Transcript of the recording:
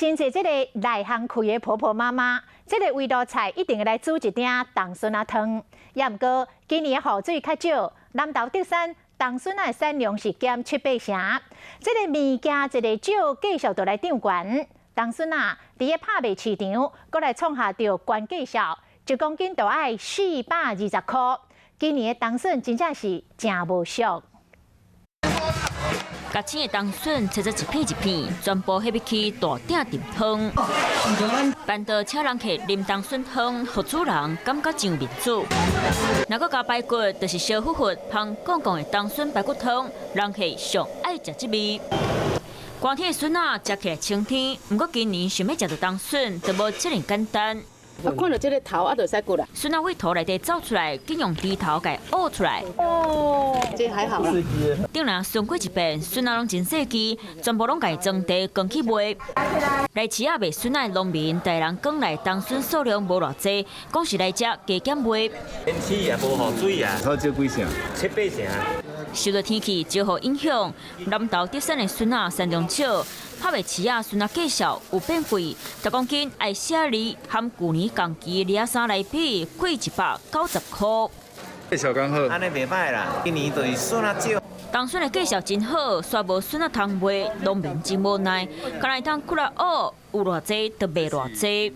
真濟這個內行開的婆婆媽媽，這個圍爐菜一定會來煮一鼎冬筍仔湯。也毋過今年的雨水較少，南投竹山冬筍仔的產量是減七八成。這個物件一个少，繼續就來漲懸。冬筍仔佇咧拍賣市場，閣來創下著懸價數，1公斤就愛420箍。今年的冬筍真正是誠無俗。共青的冬筍切做一片一片，全部翕入去大鼎炖湯。辦桌請人客啉冬筍湯，予主人感覺真有面子。若閣加排骨，就是燒乎乎、芳貢貢的冬筍排骨湯，人客上愛食這味。寒天的筍仔食起來清甜，毋過今年想欲食著冬筍，就無遮爾簡單。啊，看著這个頭啊，就會使割啦。筍仔對土內底走出來，緊用豬頭共挖出來。哦，這還好啦。頂人巡過一遍，筍仔攏真細支，全部攏共裝袋扛去賣。來市仔賣筍仔的農民，逐人講來冬筍數量無偌濟，講是來遮加減賣。天氣也無雨水啊，好少幾成？七八成。受著天氣招雨影響，南投竹山的筍仔產量少，拍賣市仔筍仔價數有變貴，1公斤愛寫字，和舊年仝期李仔衫來比，貴190箍。價數剛好，按呢袂䆀啦，今年就是筍仔少。冬筍的價數真好，煞無筍仔通賣，農民真無奈，敢若會當過來挖，有偌濟就賣偌濟。